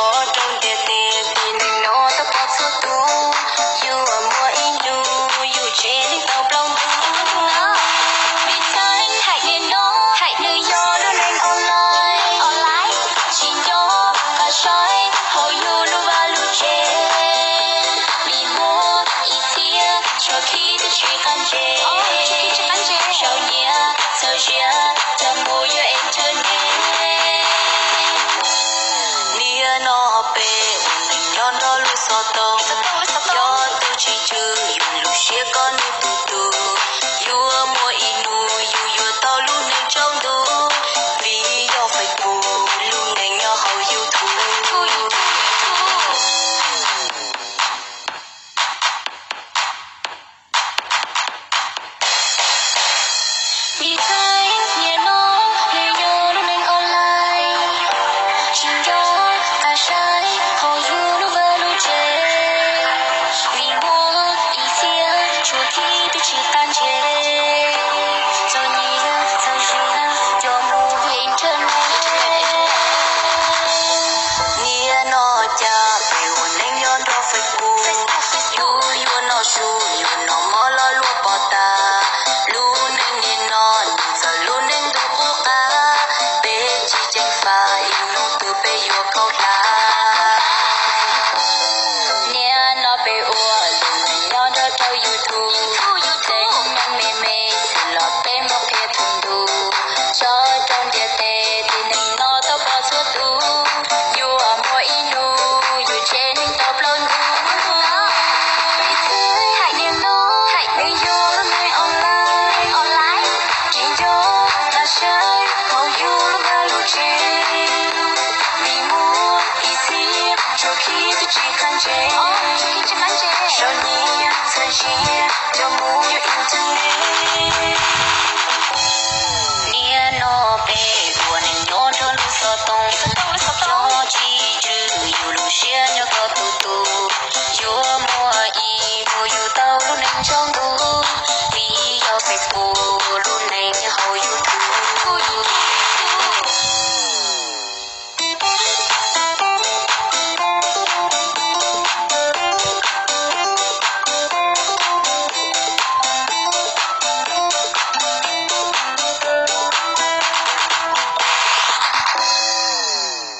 Rau ntiaj teb tib neeg no tau pom txhua tus, yuav muaj ib hnub yus tsev neeg tau plaub ntug. Vim thaum niaj no nws yog lub neej online, tsis nco qab saib hauv yus lub vaj lub tsev. Vim muaj ib txhia tshuaj khib twb tsis qab ntse, txaus nyiam txaus ntsia coj mus yuav internet. Niaj no peb ua neej nyob nrog lub xov tooj, yog tus tsis tswj yus lub siab kom nws tu tu. Yuav muaj ib hnub yus yuav tau lub neej tsaus ntuj, vim yog Facebook lub neej nyob hauv YouTube. Vim thaum niaj no nws yog lub neej online, tsis nco qab saib hauv yus lub vaj lub tsev. Vim muaj ib txhia tshuaj khib twb tsis qab ntse, txaus nyiam txaus ntsia coj mus internet. Niaj no cas peb ua neej nyob nrog Facebook, yus yuav noj su yuav noj mov los luag pom tas. Lub neej niaj no nws txawv lub neej ntuj qub qab, peb tsis ceev faj ib hnub twg peb yuav khaub hlab. Niaj no peb ua lub neej nyob nrog rau YouTube, tseem neeg me me xwb los peb muab qhia thoob ntuj. Tso rau ntiaj teb tib neeg no tau pom txhua tus, yuav muaj ib hnub yus tsev neeg tau plaub ntug. Vim thaum niaj no nws yog lub neej online, tsis nco qab saib hauv yus lub vaj lub tsev. Vim muaj ib txhia tshuaj khib twb tsis qab ntse, txaus nyiam txaus ntsia coj mus yuav internet.